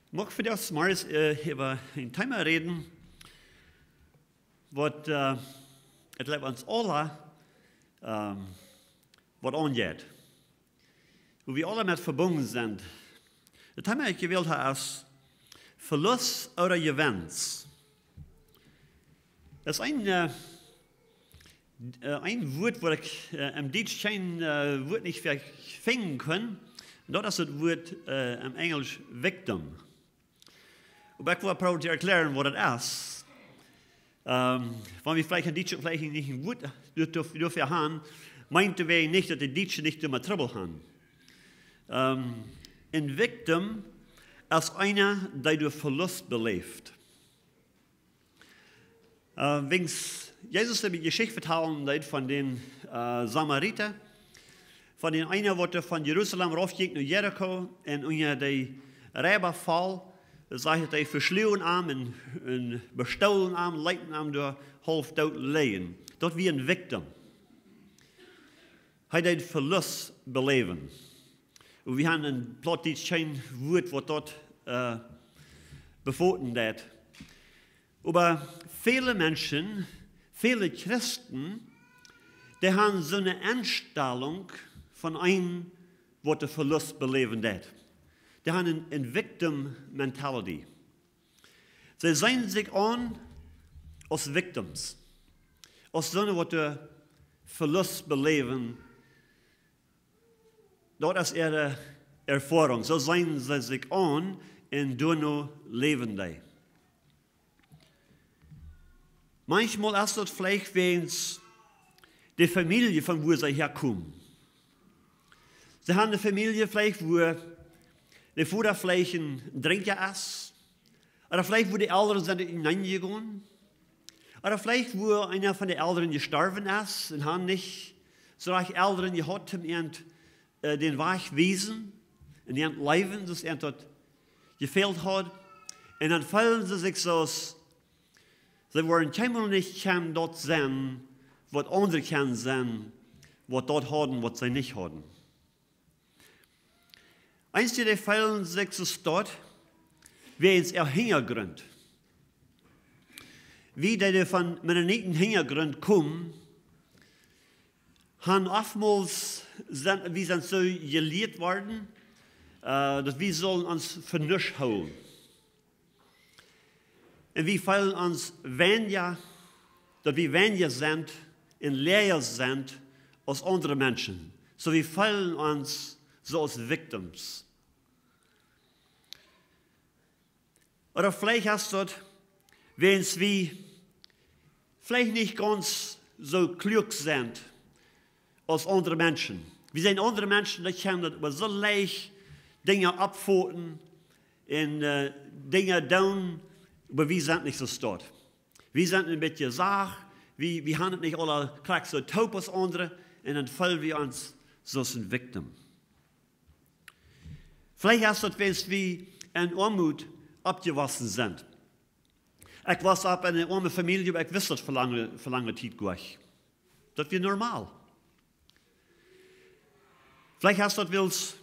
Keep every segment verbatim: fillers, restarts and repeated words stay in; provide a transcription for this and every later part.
Mucht wie vondoag zemorjes äwa een Thema räden, waut, äh, ekj jleew, ons aula, ähm, waut aunjeit. Wua wie aula met vebungen sent. Daut Thema, waut ekj jewält hab, es Veloss ooda Jewenst. Daut es een, äh, äh, een Wuat, waut ekj, äh, em Dietsch kjeen, äh, Wuat nich fa finjen kunn. Un daut es daut Wuat, äh, em Enjlisch victim. Oba ekj well proowen to erkjlären, waut daut es. Ähm, wan wie veleicht en Dietsch veleicht nich een Wuat doa-, doa-, doafäa haben, meent daut nich, daut de Dietsche nich doamet Trubbel haben. Ähm, een victim es eena, dee doa Veloss beläft. Äh, wiels Jesus de Jeschicht vetalen deed von dän, äh, Samarita, von dän eena, waut von Jerusalem rauf jinkj no Jericho un unja de Reiba foll, sajcht et, dee veschluagen am un, un bestolen am, leeten am doa haulf doot lijen. Daut wia een victim. Hee deed Veloss beläwen. Un wie haben en Plautdietsch kjeen Wuat, waut daut, äh, befoten deit. Oba väle Menschen, väle Christen, dee haben soone Enstalunk von een, waut de Veloss beläwen deit. Dee haben een, een victim mentality. See seenen sikj aun aus victims. Aus soone, waut de Veloss beläwen. Daut es äare Erfoarunk. Soo seenen see sikj aun un doano läwen dee. Maunchmol es daut veleicht wäajens de Famielje, von wua see häakomen. See haben eene Famielje veleicht, wua de Voda veleicht een Drinkja es. Ooda veleicht, wua de Elren sent uteneen jegonen. Ooda veleicht, wua eena von de Elren jestorwen es un haben nich soo rajcht Elren jehaut, om an, äh, dän Wajch wiesen un an leewen, soo aus an daut jefält haud. Un dan feelen see sikj soo aus, see woaren kjeenmol nich kjennen daut sennen, waut aundre kjennen sennen, waut daut hauden, waut see nich hauden. Eenje, dee feelen sikj soo aus daut, wäajens äa Hinjagrunt. Wie, dee, dee von Mennoniten Hinjagrunt komen, haben oftmols sent, wie sent soo jelieet worden, äh, daut wie sellen ons fa nuscht hoolen. Un wie feelen ons weinja, daut wie weinja sent un läaja sent aus aundre Menschen. Soo wie feelen ons soo aus victims. Ooda veleicht es daut, wäajens wie veleicht nich gaunz soo kluak sent aus aundre Menschen. Wie seenen aundre Menschen, dee kjennen daut oba soo leicht Dinja oppfoten un, äh, Dinja doonen, oba wie sent nich soo stoakj. Wie sent een bät sacht, wie, wie haben et nich aula krakjt soo toop aus aundre, un dan feelen wie ons soo aus een victim. Veleicht es daut, wiels wie en Oamoot oppjewossen sent. Ekj wos opp en eene oame Famielje, oba ekj wist daut fa lange, fa lange Tiet nich. Daut wia normal. Veleicht es daut, wiels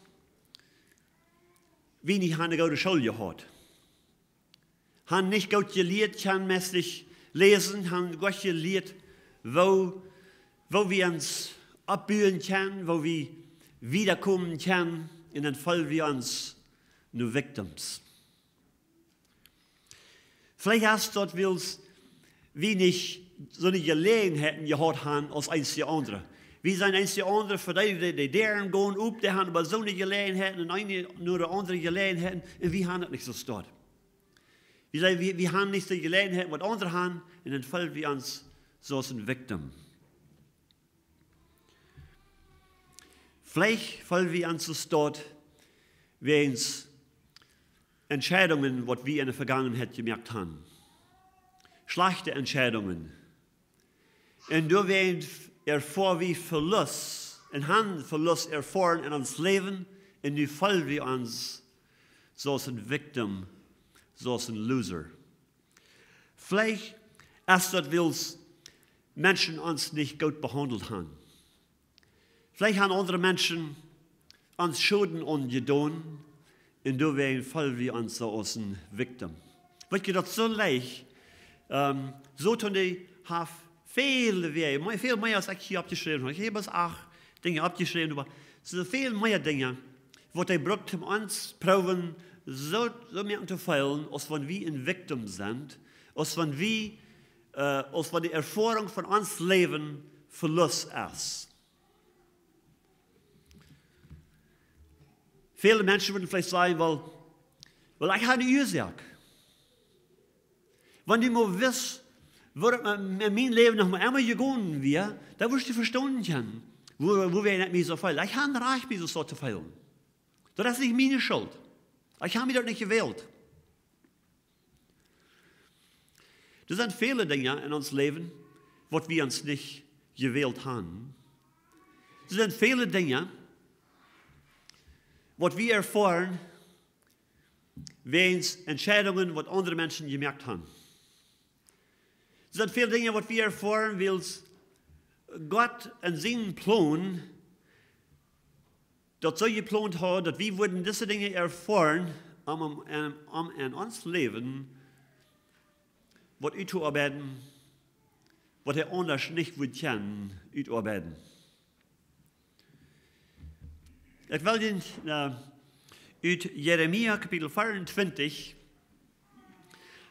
wie nich aun eene goode School jegonen. Haben nich goot jelieet, kjennen meist nich läsen, haben goot jelieet, woo, woo wie ons oppbuen kjennen, woo wie wieda komen kjennen, un dan feelen wie ons nu victims. Veleicht es daut, wiels wie nich soone Jeläajenheiten jehaut haben aus eenje aundre. Wie sent eenje aundre, fa dee, dee, dee Däaren gonen op, dee haben oba soone Jeläajenheiten un eene no de aundre Jeläajenheiten, un wie haben et nich soo stoakj. Wie sent, wie, wie haben nich dee Jeläajenheit, waut aundre haben, un dan feelen wie ons soo aus een victim. Veleicht feelen wie ons soo stoakj wäajens Entscheidungen, waut wie en de Vegangenheit jemoakt haben. Schlajchte Entscheidungen. Un doawäajen erfoa wie Veloss, un haben Veloss erfoaren en ons Läwen, un nu feelen wie ons soo aus een victim, soo aus een loser. Veleicht es daut, wiels Menschen ons nich goot behaundelt haben. Veleicht haben aundre Menschen ons Schoden aunjedonen, Un doawäajen feelen wie ons soo aus een Victim. Weetst, daut es soo leicht. Ähm, soo toom dee haft väl Wäaj, mea, väl mea aus ekj hia oppjeschräwen hab. Ekj hab bloos acht Dinja oppjeschräwen, oba soo väl mea Dinja, waut hee brukt om ons proowen soo, soo mea to feelen, aus wan wie een Victim sent, aus wan wie, äh, aus wan de Erfoarunk von ons Läwen Veloss es. Väle Menschen wudden veleicht sajen: "Well, well, ekj hab eene Uasoak." Wan du mau wist, woo daut en, en mien Läwen noch mau emma jegonen wia, dan wurscht du vestonen kjennen, woo, woo wäa ekj mie soo feel. Ekj hab een Rajcht, mie soo to feelen. Daut es nich miene Schult. Ekj hab mie daut nich jewält. Doa sent väle Dinja en ons Läwen, waut wie ons nich jewält haben. Doa sent väle Dinja, waut wie erfoaren wäajen Entscheidungen, waut aundre Menschen jemoakt haben. Doa sent väle Dinja, waut wie erfoaren, wiels Gott en sienen Plon daut soo jeplont haud, daut wie wudden dise Dinja erfoaren, om, om, om, om en ons Läwen waut utto oabeiden, waut hee aundasch nich wudd kjennen utoabeiden. Ekj well dän, äh, ut Jeremia Kapitel vea un twintich,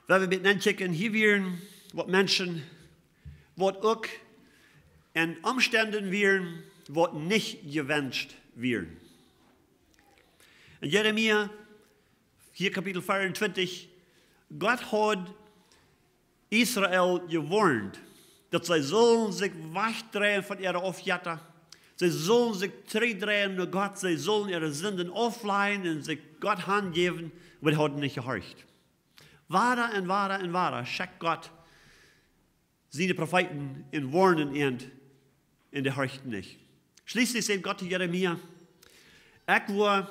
wua wie met nenkjikjen, hia wieren waut Menschen, waut uk en Omstenden wieren, waut nich jewenscht wieren. En Jeremia, hia Kapitel vea un twintich, Gott haud Israel jewoarnt, daut see sullen sikj wajchdreien von äare Aufjetta. See sullen sikj trigjdreien no Gott. See sullen äare Sinden auflajen un sikj Gott hanjäwen, oba dee hauden nich jehorcht. Wada un wada un wada schekjt Gott siene Profeeten un woarnen an, un dee horchten nich. Schlieslich säd Gott to Jeremia: "Ekj woa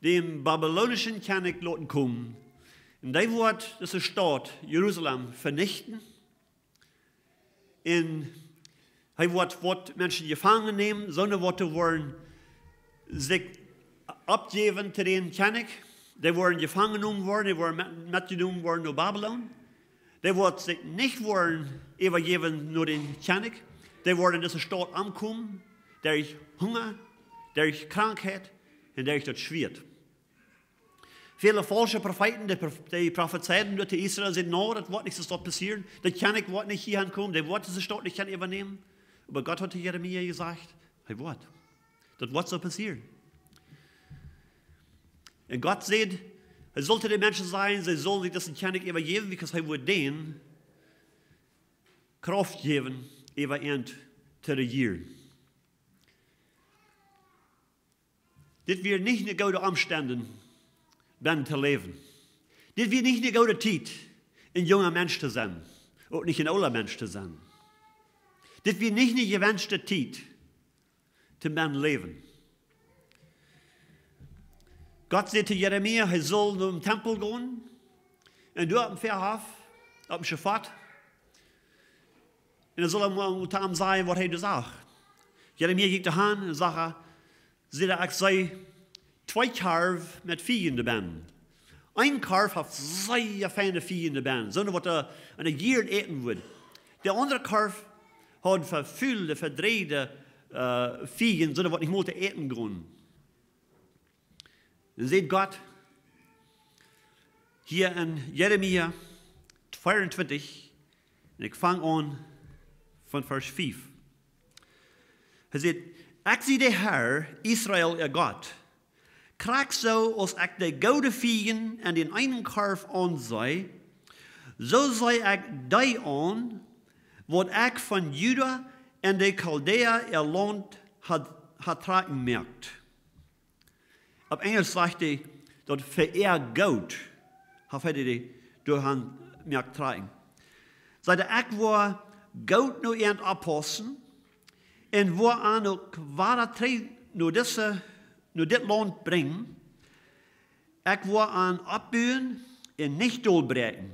dän babylonischen Kjennich loten komen, un dee woat dise Staut Jerusalem venichten. Un hee woat, woat Menschen jefangen nämen, soone waut woaren sikj aufjäwen to dän Kjennich. Dee woaren jefangen jenomen woaren, dee woaren met, metjenomen woaren no Babylon. Dee woat sikj nich woaren äwajäwen no dän Kjennich. Dee woaren en dise Staut omkomen, derch Hunga, derch Krankheit un derch daut Schwieet." Väle faulsche Profeeten, dee prof-, dee profezeiden doa to Israel, säden: "No, daut woat nich soo passieren. Daut Kjennich woat nich hia aunkomen, dee woat dise Staut nich kjennen äwanämen." Oba Gott haud to Jeremia jesajcht: "Hee woat. Daut woat soo passieren." Un Gott säd, hee sull to de Menschen sajen, see sullen sikj disen Kjennich äwajäwen, because hee woat dän Krauft jäwen, äwa an to rejieren. Dit wia nich eene goode Omstenden, bennen to läwen. Dit wia nich eene goode Tiet, een junga Mensch to sennen, uk nich een oola Mensch to sennen. Dit wia nich eene jewenschte Tiet, toom bennen läwen. Gott säd to Jeremia, hee sull nom Tempel gonen un doa oppem Väahoff, oppem Schafott, un hee sull am, am, am sajen, waut hee doa sach. Jeremia jinkj doa han un sach, säd hee: "Ekj see twee Korf met Fiejen bennen. Een Korf haft sea feine Fiejen bennen, soone waut, äh, eena jieren äten wudd. De aundre Korf haud vefulde, vedräajde, äh, Fiejen, soone waut nich mol to äten gonen." Un säd Gott hia en Jeremia vea un twintich, un ekj fang aun von Varsch fief. Hee sajcht: "Ekj sie de Herr, Israel äa Gott. Krakjt soo aus ekj de goode Fiejen en dän eenen Korf aunsee, soo see ekj dee aun, waut ekj von Juda un de Chaldäa äa Launt ha, ha trakjen moakt." Opp Enjlisch sajcht hee, daut fa äa Goot haft hee dee doahan moakt trakjen. Sajcht hee: "Ekj woa goot no an oppaussen un woa an uk wada trigj no dise, no dit Launt brinjen. Ekj woa an oppbuen un nich dolbräakjen.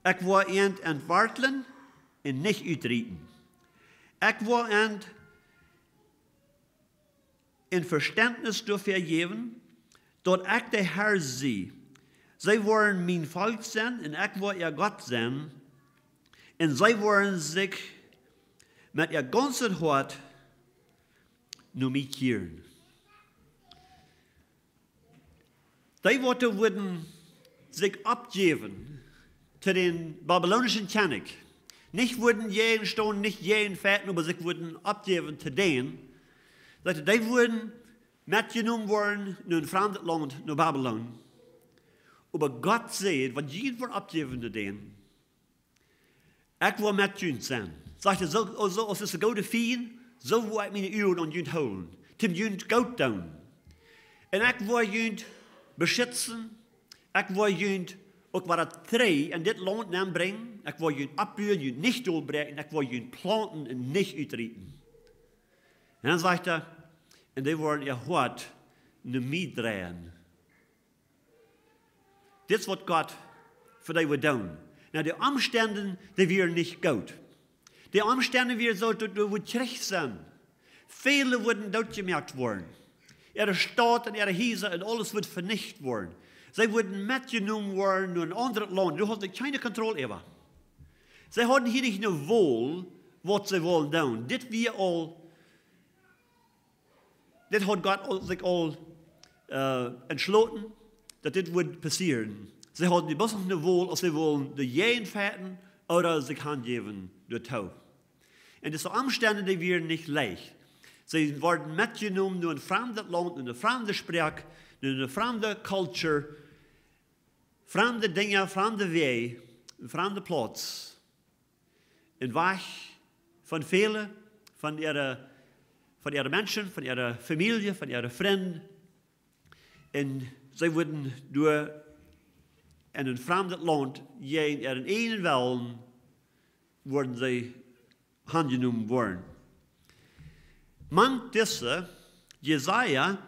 Ekj woa an entwartlen un nich utrieten. Ekj woa an een Vestentnis doafäa jäwen, daut ekj de Herr sie. See woaren mien Volkj sennen un ekj woa äa Gott sennen. Un see woaren sikj met äa gaunzet Hoat no mie kjieren. Dee waut wudden sikj oppjäwen to dän babilonischen Kjennich. Nich wudden jäajen stonen, nich jäajen fechten, oba sikj wudden oppjäwen to dän. Sajcht hee, dee wudden metjenomen woaren no een framdet Launt, no Babilon. Oba Gott säd, wan jie woaren oppjäwen to dän, ekj woa met junt sennen. Sajcht hee, soo, soo aus dise goode Fiend, soo woa ekj miene Uagen aun junt hoolen, toom junt goot doonen. Un ekj woa junt beschitzen, ekj woa junt uk wada trigj en dit Launt nenbrinjen, ekj woa junt oppbuen, junt nich dolbräakjen, ekj woa junt plaunten un nich utrieten. Un dan sajcht hee, un dee woaren äa Hoat no mie dreien. Dit es waut Gott fa dee wudd doonen. Nu, de Omstend, dee wieren nich goot. De Omstend wieren soo, daut doa wudd Kjrich sennen. Väle wudden dootjemoakt woaren. Äare Staut un äare Hiesa un aules wudd venicht woaren. See wudden metjenomen woaren no een aundret Launt. Doa hauden see kjeene Kontroll äwa. See hauden hia nich ne Wol, waut see wullen doonen. Dit wia aul Dit haud Gott aul, sikj aul, äh, entschloten, daut dit wudd passieren. See hauden bloos noch ne Wol, auf see wullen doajäajen fechten ooda sikj hanjäwen doatoo. Un dise Omstend, dee wieren nich leicht. See worden metjenomen no een framdet Launt, no ne framde Sproak, no ne framde Culture, framde Dinja, framde Wäaj, ne framde Plauz. Un wajch von väle, von äare, von äare Menschen, von äare Famielje, von äare Frind. Un see wudden doa en een framdet Launt, jäajen äaren eejnen Wellen, wudden see hanjenomen woaren. Mank dise, Jesaja,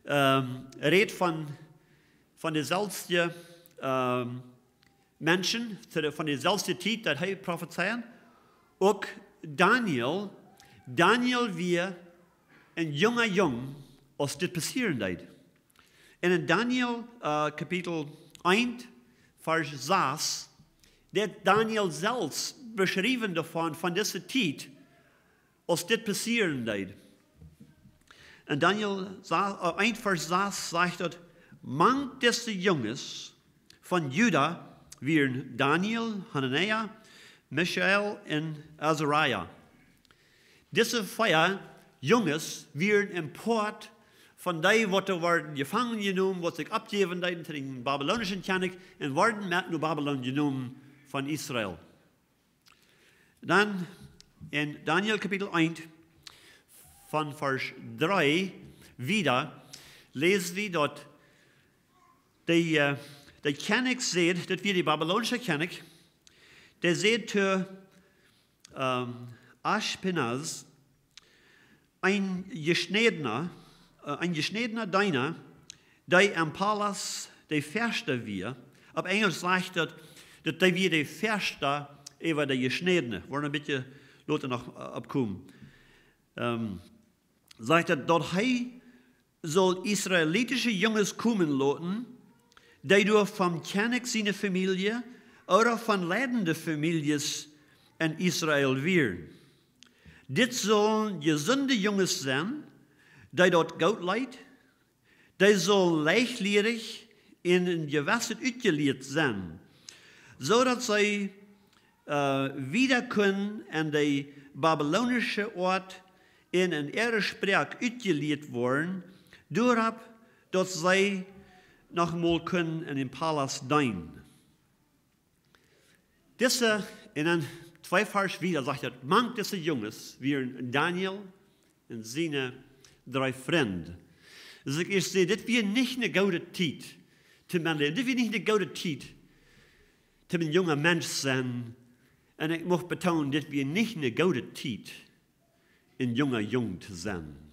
ähm, rät von, von deeselwje, ähm, Menschen, to de, von deeselwje Tiet, daut hee profezeien. Uk Daniel, Daniel wia een junga Jung, aus dit passieren deed. Un en Daniel, äh, Kapitel eent, Varsch sas, deit Daniel selfst beschriewen doavon, von dise Tiet, aus dit passieren deed. En Daniel sa-, äh, eent Varsch sas sajcht daut, mank dise Junges von Juda wieren Daniel, Hanania, Mischael un Azaria. Dise vea Junges wieren een Poat von dee, waut doa worden jefangen jenomen, waut sikj oppjäwen deeden to dän babylonischen Kjennich un worden met no Babylon jenomen von Israel. Dan en Daniel Kapitel eent, von Varsch dree wieda, läs wie daut de, äh, de Kjennich säd, daut wia de babylonische Kjennich, dee säd to, ähm, Aschpenaz, een jeschnädna, äh, een jeschnädna Deena, dee em Palaust de Väaschte wia. Opp Enjlisch sajcht daut, daut dee wia de Väaschte äwa de Jeschnädne. Woa wie een bät lota noch, äh, oppkomen. Ähm, sajcht daut, daut hee sull israelitische Junges komen loten, dee doa vom Kjennich siene Famielje ooda von leidende Famieljes en Israel wieren. Dit sullen jesunde Junges sennen, dee daut goot leet, dee sullen leichtlierich en een jewesset utjelieet sennen, soo daut see, äh, wieda kunnen en de babylonische Oat en, en äare Sproak utjelieet woaren, doaropp daut see noch mol kunnen en dän Palaust deenen. Dise, en een twee Varsch wieda sajcht daut, mank dise Junges wieren Daniel un siene dree Frind. Soo ekj ieescht säd, dit wia nich ne goode Tiet toom läwen. Dit wia nich ne goode Tiet toom een junga Mensch sennen. Un ekj mucht betoonen, dit wia nich ne goode Tiet, een junga Jung to sennen.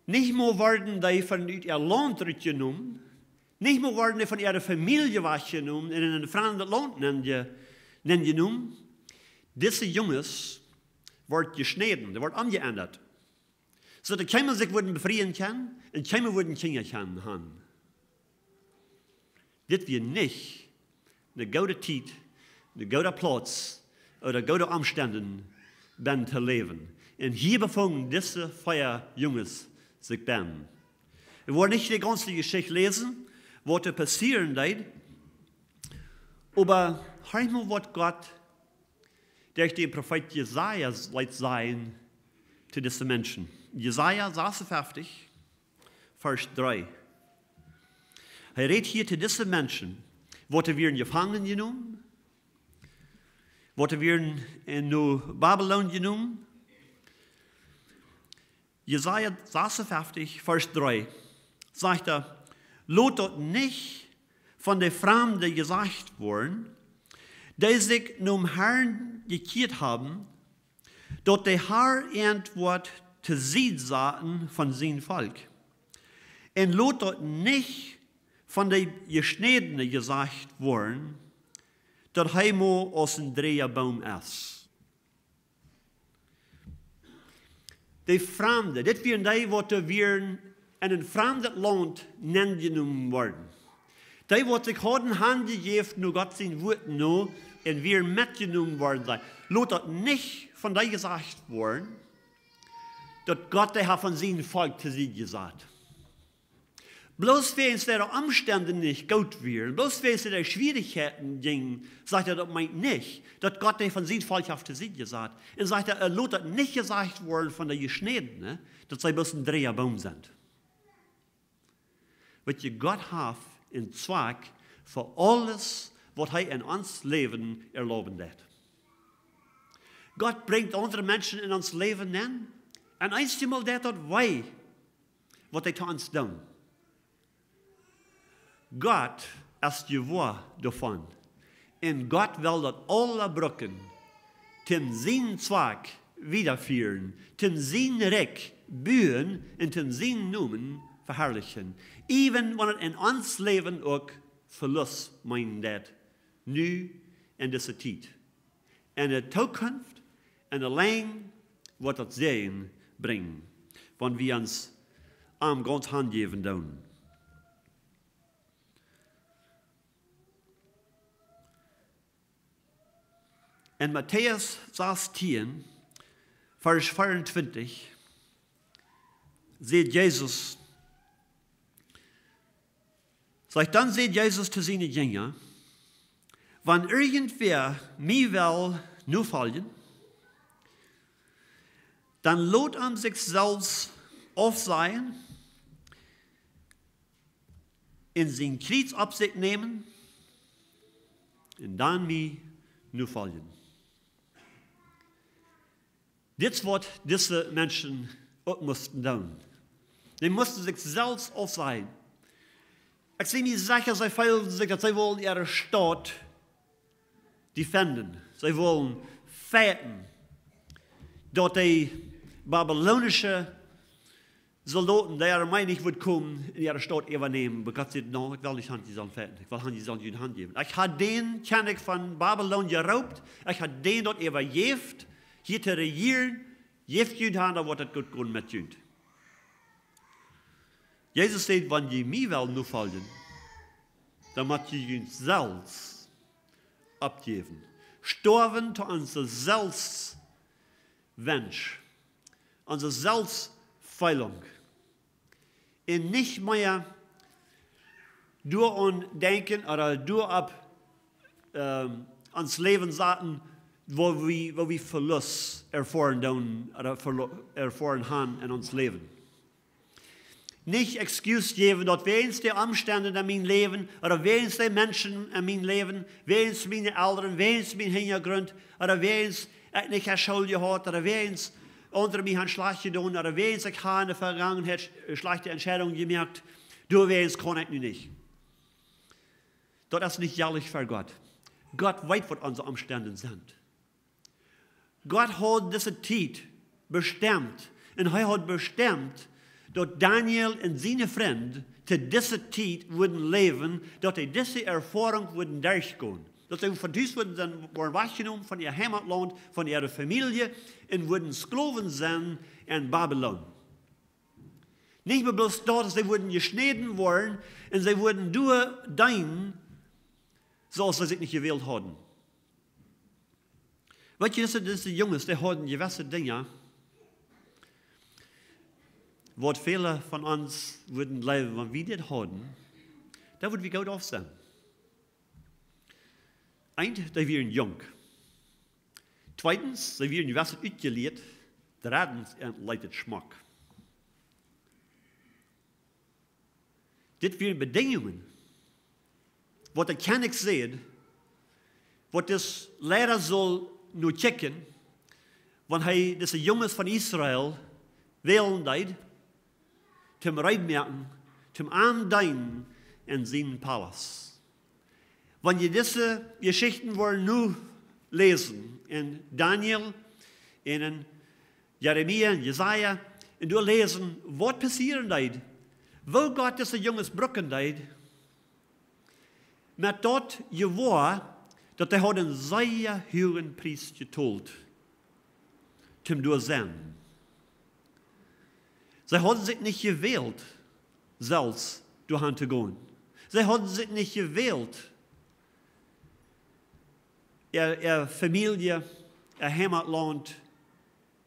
Nich mol worden dee von ut äa Launt rutjenomen, nich mol worden dee von äare Famielje wajchjenomen un en een framdet Launt nenje-, nenjenomen. Dise Junges worden jeschnäden, dee worden omjeendat. Soo daut kjeena sikj wudd befrieen kjennen un kjeena wudd Kjinja kjennen haben. Dit wia nich eene goode Tiet, een gooda Plauz ooda goode Omstend, bennen to läwen. Un hia befungen dise vea Junges sikj bennen. Wie woaren nich de gaunze Jeschicht läsen, waut doa passieren deed, oba hia mol waut Gott derch dän Profeet Jesaja leet sajen to dise Menschen. Jesaja sasuffeftich, Varsch dree. Hee rät hia to dise Menschen, waut doa wieren jefangen jenomen, waut doa wieren en no Babilon jenomen. Jesaja sasuffeftich, Varsch dree, sajcht hee: "Lot daut nich von de Framde jesajcht woaren, dee sikj nom Harn jekjieet haben, daut de Har an woat to Sied saten von sien Volkj. Un lot daut nich von de Jeschnädne jesajcht woaren, daut hee mau aus een dreeja Boom es." De Framde, dit wieren dee, waut doa wieren en een framdet Launt nenjenomen worden. Dee, waut sikj hauden hanjejäft no Gott sien Wuat no un wieren metjenomen worden, säd: "Lot daut nich von dee jesajcht woaren, daut Gott dee haft von sien Volkj to Sied jesat." Bloos wäajens de Omstend nich goot wieren, bloos wäajens de Schwierichkjeiten jinjen, sajcht hee, daut meent nich, daut Gott dee von sien Volkj haft to Sied jesat. Un sajcht hee, lot daut nich jesajcht woaren von de Jeschnädne, daut see bloos een dreeja Boom sent. Weetst, Gott haft een Zwakj fa aules, waut hee en ons Läwen erlauben deit. Gott brinjt aundre Menschen en ons Läwen nenn, un eenjemol deit daut wee, waut hee to ons deit. Gott es jewoa doavon. Un Gott well daut aula brucken, toom sien Zwakj wieda fieren, toom sien Rikj buen un toom sienen Nomen veharlichen. Even wan et en ons Läwen uk Velust meenen deit, nu en dise Tiet. En de Tookunft, en de Lenj, woat daut Säajen brinjen, wan wie ons am gaunz hanjäwen doonen. En Matäus sastien, Varsch veeauntwintich, sajcht Jesus, sajcht, dan säd Jesus to siene Jinja: "Wan irjentwäa mie well nofoljen, dan lot am sikj selfst aufsajen un sien Kjriez opp sikj nämen un dan mie nofoljen." Dit es waut dise Menschen uk musten doonen. Dee musten sikj selfst aufsajen. Ekj sie mie secha, see feelden sikj, daut see wullen äare Staut defenden. See wullen fighten, daut de babilonische Soldoten, dee Armee nich wudd komen un äare Staut äwanämen, oba Gott säd: "Nä, ekj well nich han, jie sellen fighten. Ekj well han, jie sellen june Haunt jäwen. Ekj hab dän Kjennich von Babilon jeroopt, ekj hab dän daut äwajäft, hia to rejieren, jäft junt han, dan woat et goot gonen met junt." Jesus sajcht: "Wan jie mie wellen nofoljen, dan mott jie junt selfst oppjäwen. Stoawen to onse Selfstwensch, onse Selfstfeelunk. Un nich mea doaraun denkjen ooda doaropp, ähm, ons Läwen saten, woo wie, woo wie Velust erfoaren doonen ooda verlo-, erfoaren han en ons Läwen. Nich Excuse jäwen, daut wäajens de Omstend en mien Läwen, ooda wäajens de Menschen en mien Läwen, wäajens miene Elren, wäajens mien Hinjagrunt, ooda wäajens ekj nich ha School jehaut, ooda wäajens aundre mie han schlajcht jedonen, ooda wäajens ekj ha en de Vegangenheit sch-, schlajchte Entscheidungen jemoakt, doawäajens kaun ekj nu nich." Daut es nich ehrlich ver Gott. Gott weet, waut onse Omstend sent. Gott haud dise Tiet bestemt. Un hee haud bestemt, daut Daniel un siene Frind to dise Tiet wudden läwen, daut see dise Erfoarunk wudden derchgonen. Daut see von Hus wudden sennen, wudden wajchjenomen von äa Heimatlaunt, von äare Famielje, un wudden Sklowen sennen en Babilon. Nich mea bloos daut, see wudden jeschnäden woaren un see wudden doa deenen, soo aus see sikj nich jewält hauden. Weetst, dise, dise Junges, dee hauden jewesse Dinja, waut väle von ons wudden jleewen, wan wie dit hauden, dan wudden wie goot auf sennen. Eent, dee wieren junk. Tweedens, see wieren jewesse utjelieet. Dreddens, un leet et schmock. Dit wieren Bedinjungen, waut de Kjennich säd, waut dis Leida sull no kjikjen, wan hee dise Junges von Israel wälen deed, toom reed moaken, toom aundeenen en sienen Palast. Wan jie dise Jeschichten woaren nu läsen, en Daniel, en, en Jeremia, en Jesaja, un doa läsen, waut passieren deed, woo Gott dise Junges brucken deed, met daut jewoa, daut hee haud een sea huagen Pries jetolt, toom doa sennen. See hauden sikj nich jewält, selfst doahan to gonen. See hauden sikj nich jewält, äa, äa Famielje, äa Heimatlaunt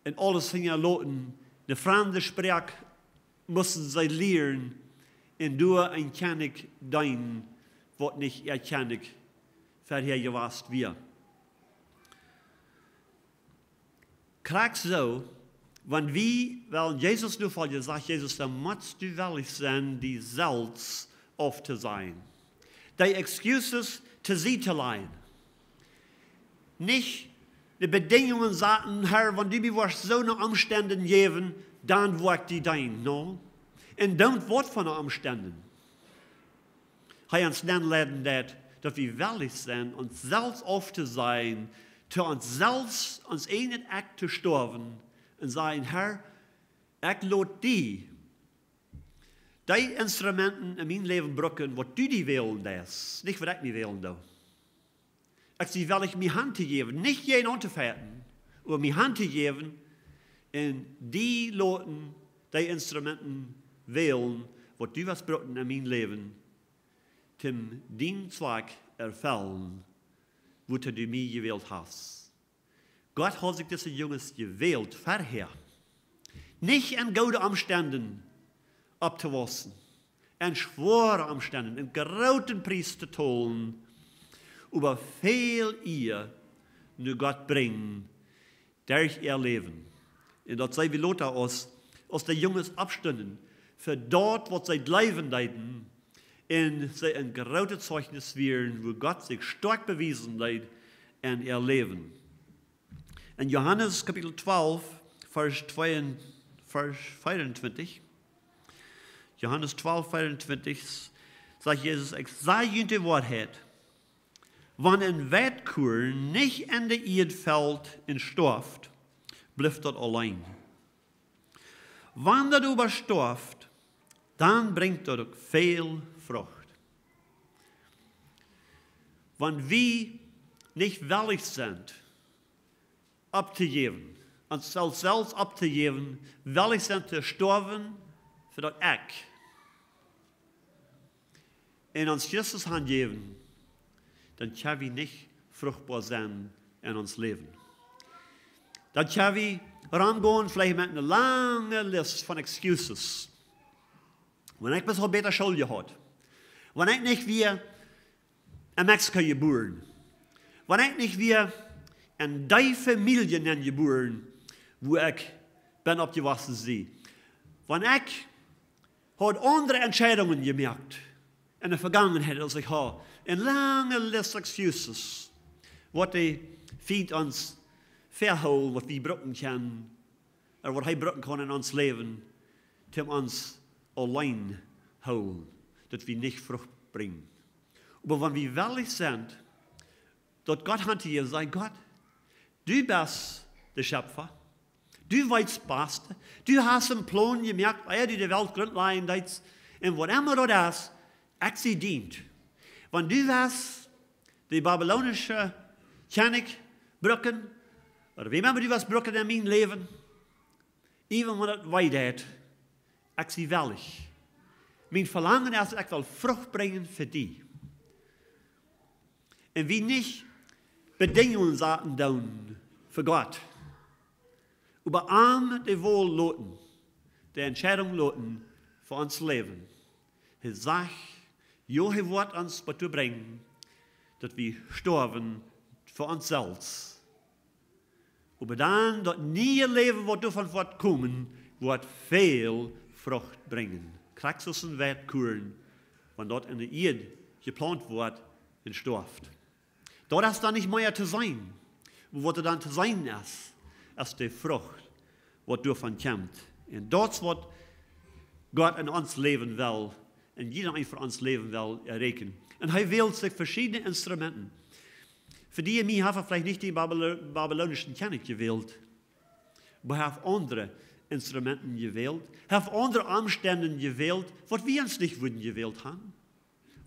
un aules hinjaloten. De framde Sproak musten see lieren un doa een Kjennich deenen, waut nich äa Kjennich verhäa jewast wia. Krakjt soo, wan wie wellen Jesus nofoljen, sajcht Jesus, dan motst du wellich sennen, die selfst auftosajen. Dee excuses to Sied to lajen. Nich de Bedinjungen saten, Herr, wan du mie woascht soone Omstend jäwen, dan woa ekj die deenen, no? Un dan waut fa Omstend? Hee ons dan leiden deed, daut wie wellich sennen, ons selfst auftosajen, to ons selfst, ons eejnet Ekj to stoawen un sajen, Herr, ekj lot die dee Instrumenten en mien Läwen brucken, waut du die wälen deist, nich waut ekj mie wälen doo. Ekj sie wellich, mie han to jäwen, nich jäajen aun to fajchten, oba mie han to jäwen un die loten dee Instrumenten wälen, waut du west brucken en mien Läwen, toom dienen Zwakj erfellen, wuatoo du mie jewält hast. Gott haud sikj dise Junges jewält verhäa. Nich en goode Omstend opptowaussen, en schwoare Omstend, en grooten Pries to tolen, oba väl Iea no Gott brinjen derch äa Läwen. Un daut see wie lota aus, aus de Junges oppstunden, fa daut waut see jleewen deeden, un see een grootet Zeichnis wieren, woo Gott sikj stoakj bewiesen deed en äa Läwen. En Johanes Kapitel twalf, Varsch twee un Varsch vierundzwanzig. Johanes twalf, vierundzwanzig, sajcht Jesus, ekj saj junt de Woarheit, wan een Weitkuarn nich en de Ieed felt un stoaft, blift daut auleen. Wan daut oba stoaft, dan brinjt daut uk väl Frucht. Wan wie nich wellich sent, opptojäwen, ons selfst, selfst opptojäwen, wellich sent to stoawen fa daut Ekj, un ons Christus hanjäwen, dan kjenn wie nich fruchtboa sennen en ons Läwen. Dan kjenn wie rom gonen veleicht met eene lange List von excuses. Wan ekj bloos haud bäta School jehaut. Wan ekj nich wia en Mexiko jebuaren. Wan ekj nich wia en dee Famielje nenjebuaren, wua ekj ben oppjewossen sie. Wan ekj haud aundre Entscheidungen jemoakt en de Vegangenheit aus ekj haud. Eene lange List excuses, waut de Fient ons väahoolt, waut wie brucken kjennen, ooda waut hee brucken kaun en ons Läwen, toom ons auleen hoolen, daut wie nich Frucht brinjen. Oba wan wie wellich sent, daut Gott han to jäwen, saj: Gott, du best de Schepfa, du weetst daut baste, du hast een Plon jemoakt, ea du de Welt Grunt lajen deetst, un waut emma daut es, ekj sie dient. Wan du west de babilonische Kjennich brucken, ooda wäm emma du west brucken en mien Läwen, even wan daut wee deit, Ekj sie wellich. Mien Velangen es, ekj well Frucht brinjen fa die. Un wie nich Bedinjungen saten doonen fa Gott. Oba am de Wol loten, de Entscheidunk loten fa ons Läwen. Hee sajcht, jo, hee woat ons doatoo brinjen, daut wie stoawen fa ons selfst. Oba dan daut niee Läwen, waut doavon woat komen, woat väl Frucht brinjen. Krakjt soo aus een Weitkuarn, wan daut enne Ieed jeplaunt woat un stoaft. Daut es dan nich mea to seenen. Oba waut doa dan to seenen es, es de Frucht, waut doavon kjemt. Un daut es waut Gott en ons Läwen well, en jieda een von ons Läwen well erreichen. Un hee wält sikj veschiedne Instrumenten. Fa die un mie haft hee veleicht nich dän Babylo-, babyloonischen Kjennich jewält, oba hee haft aundre Instrumenten jewält. Hee haft aundre Omstend jewält, waut wie ons nich wudden jewält haben.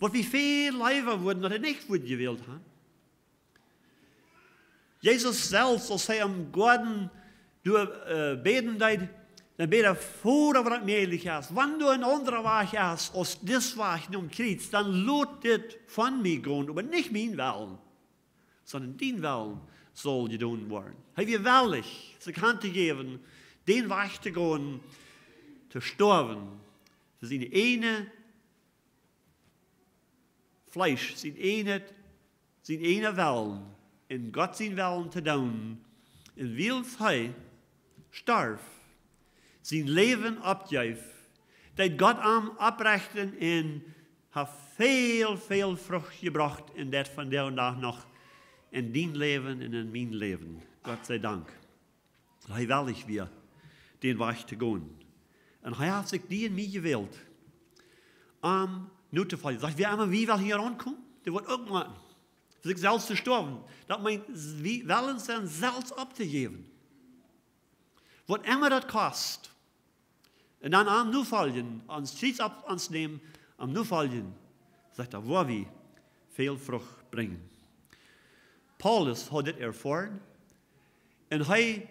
Waut wie väl leewa wudden, daut hee nich wudd jewält haben. Jesus selfst, aus hee em Goaden doa, äh, bäden deed, dan bäd hee: Voda, wan daut mäajlich es, wan doa een aundra Wajch es aus dis Wajch nom Kjriez, dan lot dit von mie gonen, oba nich mien Wellen, sonda dien Wellen saul jedonen woaren. Hee wia wellich, sikj hantojäwen, dän Wajch to gonen, to stoawen fa sien eejnet Fleesch, sien eejnet, sien eejnen Wellen, un Gott sienen Wellen to doonen. Un wiels hee storf, sien Läwen oppjeef, deed Gott am opprechten un haft väl, väl Frucht jebrocht un deit vondoag noch en dien Läwen un en mien Läwen. Gott sie Dank. Hee wellich wia, dän Wajch to gonen. Un hee haft sikj die un mie jewält, am notofoljen. Sajcht, wäa emma wia, well hia aunkomen, dee woat uk motten sikj selfst to stoawen. Daut meent, wie wellen sennen, selfst opptojäwen. Waut emma daut kost. Un dan am nofoljen, ons Kjriez opp ons nämen, am nofoljen, sajcht hee, woa wie väl Frucht brinjen. Paulus haud dit erfoaren un hee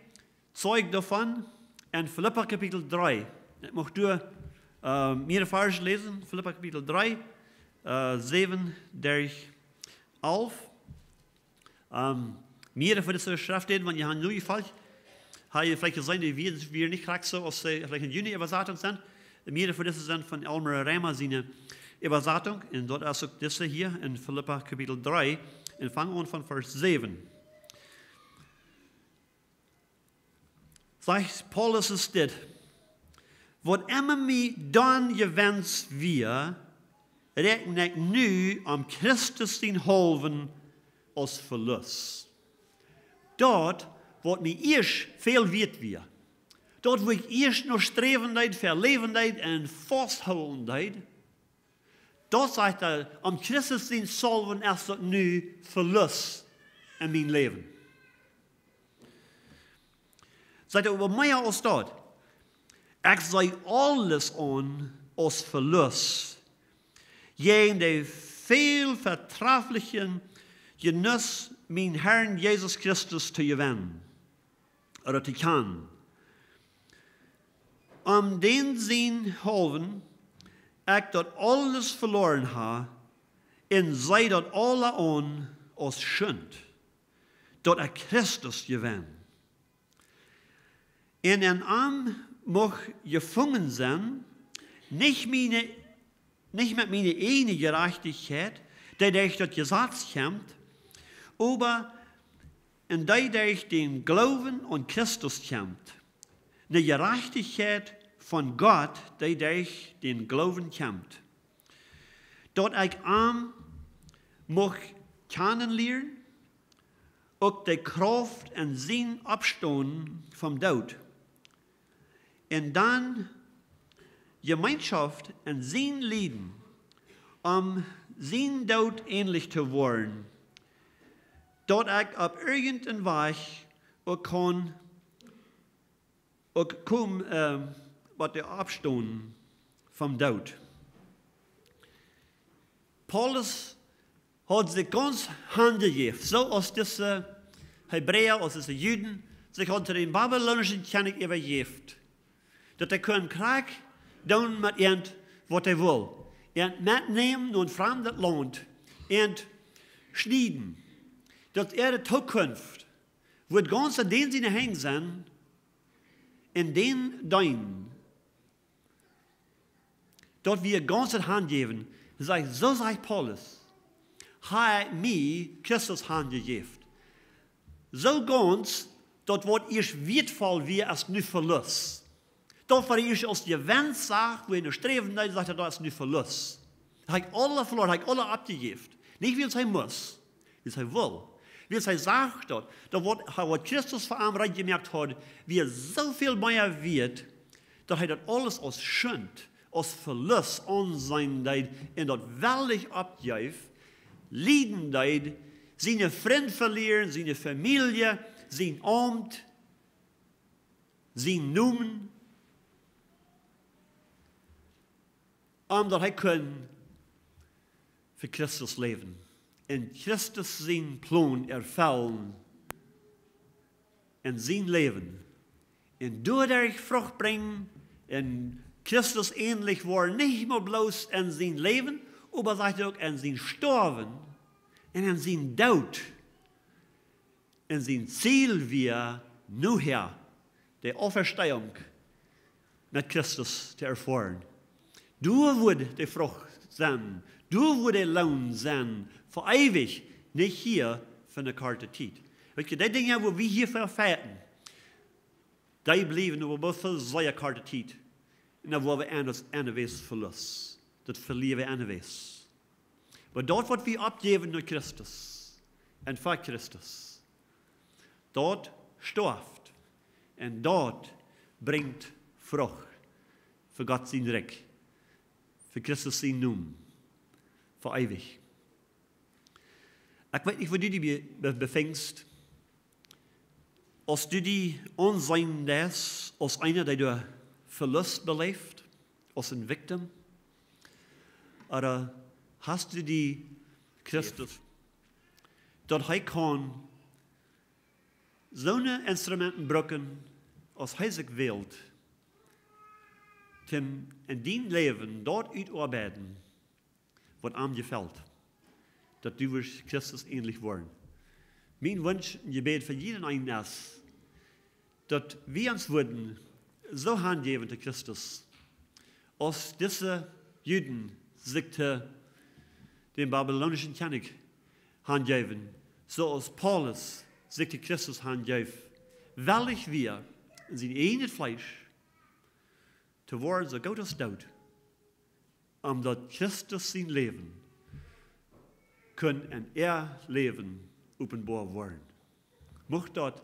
zeigt doavon en Filippa Kapitel dree. Ekj mucht doa, äh, mearere Varsch läsen, Filippa Kapitel dree, äh, säwen derch alf. Ähm, mearere von dise Schreftstäden, wan jie han nu jefolcht, ha jie veleicht jeseenen, dee wieren, wieren nich krakjt soo aus see veleicht en june Äwasatunk sent. Mearere von dise sent von Elmer Reimer siene Äwasatunk. Un daut es uk dise hia en Filippa Kapitel dree. Un fang aun von Varsch säwen. Sajcht Paulus es dit: Waut emma mie dan jewens wia, räakjen ekj nu om Christus sienen haulwen aus Velust. Daut, waut mie ieescht väl wieet wia, daut, wua ekj ieescht no sträwen deed, veläwen deed un fausthoolen deed, daut, sajcht hee, om Christus sienen haulwen es daut nu Velust en mien Läwen. Sajcht hee, oba mea aus daut. Ekj see aules aun aus Velust, jäajen dän väl vetraflichen Jenuss, mienen Harn Jesus Christus to jewennen, ooda to kjanen. Om dän sienen haulwen ekj daut aules veloaren ha, un see daut aula aun aus Schund, daut ekj Christus jewenn. Un en am mucht jefungen sennen, nich miene, nich met miene eejne Jerajchtichkjeit, dee derch daut Jesaz kjemt, oba un dee derch dän Gloowen aun Christus kjemt, ne Jerajchtichkjeit von Gott, dee derch dän Gloowen kjemt. Daut ekj am mucht kjanen lieren, uk de Krauft en sien Oppstonen vom Doot, un dan Jemeenschoft en sien Lieden, om sienen Doot änlich to woaren, daut ekj opp irjent een Wajch uk kaun, uk kom, äh, waut de Oppstonen vom Doot. Paulus haud sikj gaunz hanjejäft, soo aus dise Hebräa, aus dise Juden sikj hauden dän babyloonischen Kjennich äwajäft. Daut hee kunn krakjt doonen met irjent waut hee well. Irjent metnämen no een framdet Launt. Irjent schnieden. Daut äare Tookunft woat gaunz en dän siene Henj sennen, en dän deenen. Daut wie gaunz daut hanjäwen, sajcht, soo sajcht Paulus, hab ekj mie Christus hanjejäft. Soo gaunz, daut waut ieescht wieetvoll wia, es nu Velust. Daut waut ieescht aus Jewenst sach, wua hee no sträwen deed, sajcht hee, daut es nu Velust. Daut hab ekj aula veloaren, daut hab ekj aula oppjejäft. Nich wiels hee must, wiels hee well. Wiels hee sach daut, daut waut, waut Christus fa am reed jemoakt haud, wia soo väl mea wieet, daut hee daut aules aus Schund, aus Velust aunseenen deed un daut wellich oppjeef, lieden deed, siene Frind velieren, siene Famielje, sien Aumt, sien Nomen, om daut hee kunn fa Christus läwen un Christus sienen Plon erfellen en sien Läwen. Un doaderch Frucht brinjen un Christus änlich woaren, nich mau bloos en sien Läwen, oba sajcht hee uk en sien Stoawen un en sien Doot. Un sien Ziel wia nohäa de Auferstehung met Christus to erfoaren. Doa woat de Frucht sennen, doa woat de Loon sennen, fa eewich, nich hia fa eene korte Tiet. Weet jie, dee Dinja, wua wie hia fa fighten, dee bliewen oba bloos fa sea korte Tiet. Un dan woa wie aundasch, aundasch Velust. Daut velieren wie aundasch. Oba daut waut wie oppjäwen no Christus un fa Christus, daut stoaft un daut brinjt Frucht fa Gott sien Rikj, fa Christus sienen Nomen, fa eewich. Ekj weet nich, woo du die be-, be-, befinjst, aus du die aunseenen deist aus eena, dee doa Velust beläft, aus een Victim, ooda hast du die Christus, daut hee kaun soone Instrumenten brucken, aus hee sikj wält, toom en dien Läwen daut utoabeiden, waut am jefelt, daut du wurscht Christus änlich woaren. Mien Wunsch un Jebäd fa jieda eenen es, daut wie ons wudden soo hanjäwen to Christus, aus dise Juden sikj to dän babyloonischen Kjennich hanjeewen, soo aus Paulus sikj to Christus hanjeef, wellich wia, en sien ieejnet Fleesch to woaren, soo goot aus doot, om daut Christus sien Läwen kunn en äa Läwen openboa woaren. Mucht daut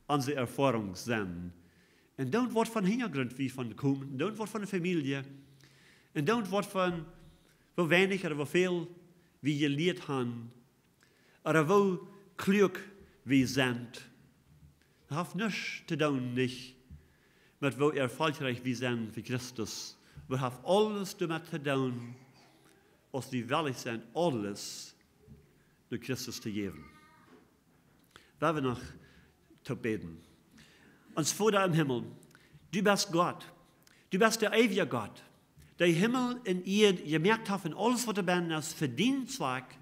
onse Erfoarunk sennen. Un dan waut von Hinjagrunt wie von komen, dan waut von de Famielje, un dan waut von, woo weinich ooda woo väl wie jelieet haben, ooda woo kluak wie sent. Daut haft nuscht to doonen, nich met woo erfolgreich wie sent fa Christus. Daut haft aules doamet to doonen, aus wie wellich sent, aules no Christus to jäwen. Well wie noch toop bäden. Ons Voda em Himmel, du best Gott. Du best de eewje Gott, dee Himmel un Ieed jemoakt haft un aules waut doabennen es, fa dienen Zwakj,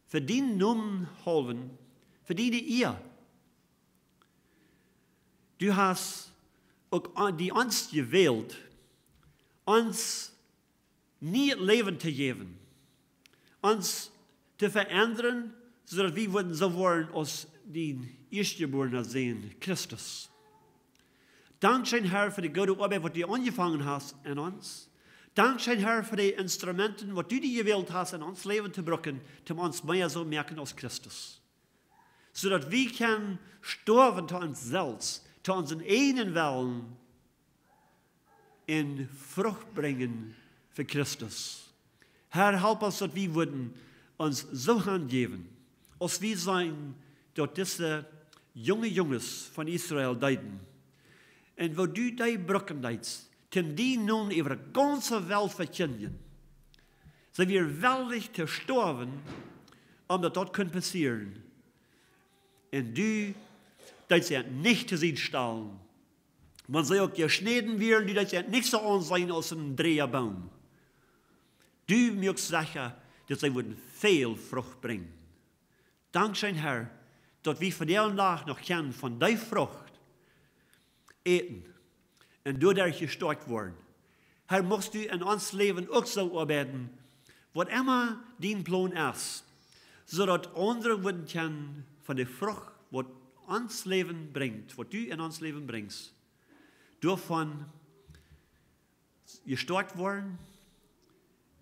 fa dienen Nomen haulwen, fa diene Ea. Du hast uk a-, die ons jewält, ons nieet Läwen to jäwen, ons to veendren, soo daut wie wudden soo woaren aus dien ieeschtjebuarna Sän, Christus. Dankscheen, Herr, fa de goode Oabeit, waut du aunjefongen hast en ons. Dankscheen, Herr, fa de Instrumenten, waut du die jewält hast, en ons Läwen to brucken, toom ons mea soo moaken aus Christus. Soo daut wie kjennen stoawen to ons selfst, to onsen eejnen Wellen, un Frucht brinjen fa Christus. Herr, help ons, daut wie wudden ons soo hanjäwen, aus wie seenen, daut dise junge Junges von Israel deeden. Un woo du dee brucken deedst, toom dienen Nomen äwa de gaunze Welt vekjindjen. See wieren wellich to stoawen, om daut daut kunn passieren. Un du deedst an nich to Sied stalen, Wan see uk jeschnäden wieren, du deetst et nich soo aunseenen aus een dräja Boom. Du muakst secha, daut see wudden väl Frucht brinjen. Dankscheen, Herr, daut wie vondoag noch kjennen von dee Frucht äten un doaderch jestoakjt woaren. Herr, muchst du en ons Läwen uk soo oabeiden, waut emma dien Plon es, soo daut aundre wudden kjennen von de Frucht, waut ons Läwen brinjt, waut du en ons Läwen brinjst, doavon jestoakjt woaren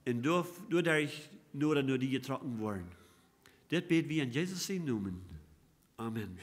un doa-, doaderch noda no die jetrocken woaren. Dit bäd wie en Jesus sienen Nomen. Amen.